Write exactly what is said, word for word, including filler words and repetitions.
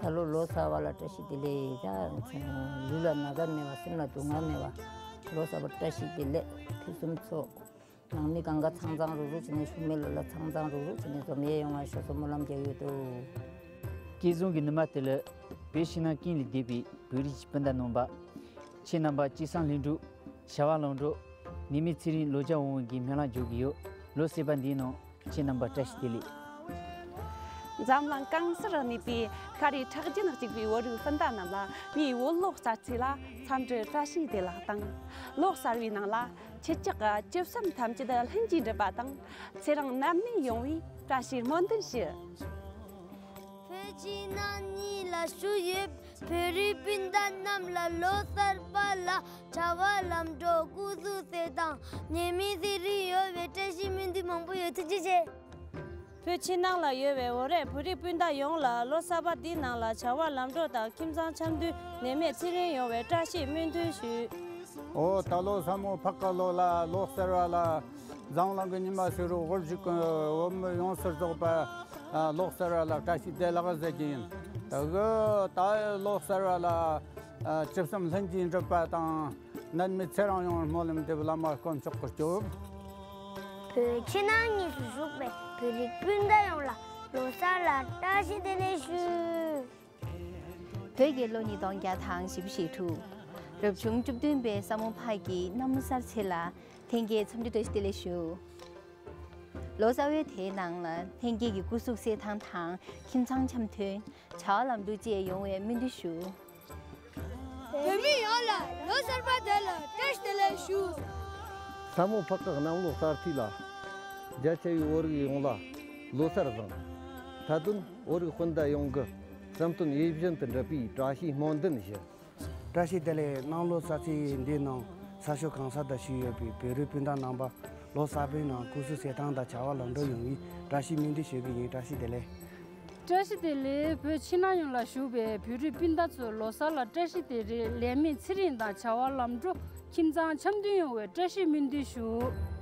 ད་ལོ་ལོ་གསར་བ་ལ་བཀྲ་ཤིས་བདེ་ལེགས། ད་ལུས་ལ་ན་ཚ་མེད་པ། སེམས་ལ་སྡུག་བསྔལ་མེད་པ། ལོ་གསར་བ་བཀྲ་ཤིས་བདེ་ལེགས། ཕུན་སུམ་ཚོགས། ནང་མི་གང་ག་ཚང་ཚང་རུག་རུག་བྱས་ནས། ཤུལ་མའི་ལོ་ལ་ཚང་ཚང་རུག་རུག་བྱས་ནས་འཛོམས་ཡས་ཡོང་བ་ཤོག་ཟེར་སྨོན་ལམ་རྒྱག་ཡོད་དོ། སྐལ་བཟང་གི་ནུ་མ་དེ་ལ་བོད་ཕྱི་ནང་ཀུན་ལས་འདས་པའི་བོད་རིགས་ཀྱི་སྤུན་ཟླ་རྣམ་པ། ཁྱེད་རྣམ་པ་སྐྱེས་སང་ལྷུན་གྲུབ། བྱ་བ་ལམ་འགྲོ། ནད་མེད་ཚེ་རིང་། ལོ་བརྒྱ་འོང་བའི་གི་སྨོན་ལམ་རྒྱག་གི་ཡོད། ལོ་གསར་པ་འདིའི་ནང་ཁྱེད་རྣམ་པ་བཀྲ་ཤིས་བདེ་ལེགས། འཛམ་གླིང་གང་སར་གནས་པའི་ཤ་རུས་ཁྲག་རྒྱུད་གཅིག་པའི་བོད་རིགས་སྤུན་ཟླ་རྣམས་ལ་ངའི་བོད་ལོ་གསར་ཚེས་ལ་འཚམས་འདྲི་བཀྲ་ཤིས་བདེ་ལེགས་དང་། ལོ་གསར་བའི་ནང་ལ་ཁྱེད་ཅག་གི་སྤྱི་བསམ་ཐམས་ཅད་ལྷུན་གྱིས་འགྲུབ་པ་དང་། ཚེ་རིང་ནད་མེད་ཡོང་བའི་བཀྲ་ཤིས་སྨོན་འདུན་ཞུ། བོད་ཕྱི་ནང་གཉིས་ལ་བཞུགས་ཡོད་བོད་རིགས་སྤུན་ཟླ་རྣམས་ལ་ལོ་གསར་པ་ལ་བྱ་བ་ལམ་འགྲོ། སྐུ་གཟུགས་གསལ་ཐང་། ནད་མེད་ཚེ་རིང་ཡོང་བའི་བཀྲ་ཤིས་སྨོན་འདུན་མང་པོ་ཡོད། ཐུགས་རྗེ་ཆེ། བོད་ཕྱི་ནང་ལ་ཡོད་པའི་བོད་རིགས་བོད་རིགས་སྤུན་ཟླ་ཡོངས་ལ་ལོ་གསར་པ་འདིའི་ནང་ལ་བྱ་བ་ལམ་འགྲོ་དང་ཁྱིམ་ཚང་འཆམ་མཐུན། ནད་མེད་ཚེ་རིང་ཡོང་བའི་བཀྲ་ཤིས་སྨོན་འདུན་ཞུ། ཨོ། ད་ལོ་ས་མོ་ཕག་གི་ལོ་ལ་ལོ་གསར་བ་ལ་འཛམ་གླིང་གི་ཉི་མ་ཕྱེད་རུ་དབུ་བཞུགས་ཀྱི་བོད་མི་ཡོངས་སུ་རྫོགས་པ་ལོ་གསར་བ་ལ་བཀྲ་ཤིས་བདེ་ལེགས་ཟེར་གྱི་ཡིན། ད་གི་ད་ལོ་གསར་བ་ལ་སྤྱི་བསམ་ལྷུན་གྱིས་འགྲུབ་པ་དང་། ནད་མེད་ཚེ་རིང་ཡོང་བའི་སྨོན་ལམ་འདེབས། བླ་མ་དཀོན་མཆོག་གིས་སྐྱོབས། བོད་ཕྱི་ནང་གཉིས་སུ་བཞུགས་པའི་བོད་རིགས་སྤུན་ཟླ་ཡོངས་ལ་ལོ་གསར་ལ་བཀྲ་ཤིས་བདེ་ལེགས་ཞུ། བོད་ཀྱི་ལོ་ཉིས་སྟོང་བརྒྱ་དང་བཞི་བཅུ་ཞེ་དྲུག་རབ་བྱུང་བཅུ་བདུན་པའི་ས་མོ་ཕག་གི་གནམ་ལོ་གསར་ཚེས་ལ་ལྷན་རྒྱས་འཚམས་འདྲི་བཀྲ་ཤིས་བདེ་ལེགས་ཞུ། ལོ་གསར་བའི་དེའི་ནང་ལ་ལྷན་རྒྱས་ཀྱི་སྐུ་གཟུགས་གསལ་ཐང་དང་ཁྱིམ་ཚང་འཆམ་མཐུན། བྱ་བ་ལམ་འགྲོ་བཅས་ཡོང་བའི་སྨོན་འདུན་ཞུ། བོད་མི་ཡོངས་ལ་ལོ་གསར་པ་དེ་ལ་བཀྲ་ཤིས་བདེ་ལེགས་ཞུ། ས་མོ་ཕག་གི་གནམ་ལོ་གསར་ཚེས་ལ་རྒྱ་ཆེ་བའི་བོད་རིགས་ཡོངས་ལ་ལོ་གསར་བཟང་། མཐའ་དོན་བོད་རིགས་སྤུན་ཟླ་ཡོངས་ཀྱི་བསམ་དོན་ཡིད་བཞིན་དུ་འགྲུབ་པའི་བཀྲ་ཤིས་སྨོན་འདུན་ཞུ། བཀྲ་ཤིས་བདེ་ལེགས། གནམ་ལོ་གསར་ཚེས་འདིའི་ནང་ས་ཕྱོགས་གང་ས་དང་བཞུགས་ཡོད་པའི་བོད་རིགས་སྤུན་ཟླ་རྣམ་པ་ལོ་གསར་པའི་ནང་སྐུ་གཟུགས་གསལ་ཐང་དང་བྱ་བ་ལམ་འགྲོ་ཡོང་བའི་བཀྲ་ཤིས་སྨོན་འདུན་ཞུ་གི་ཡིན། བཀྲ་ཤིས་བདེ་ལེགས། བཀྲ་ཤིས་བདེ་ལེགས། བོད་ཕྱི་ནང་ཡོངས་ལ་བཞུགས་པའི་བོད་རིགས་སྤུན་ཟླ་ཚོ་ལོ་གསར་ལ་བཀྲ་ཤིས་བདེ་ལེགས། ལས་མེད་ཚེ་རིང་དང་བྱ་བ་ལམ་འགྲོ། ཁྱིམ་ཚང་འཆམ་མཐུན་ཡོང་བའི་བཀྲ་ཤིས་སྨོན་འདུན་ཞུ།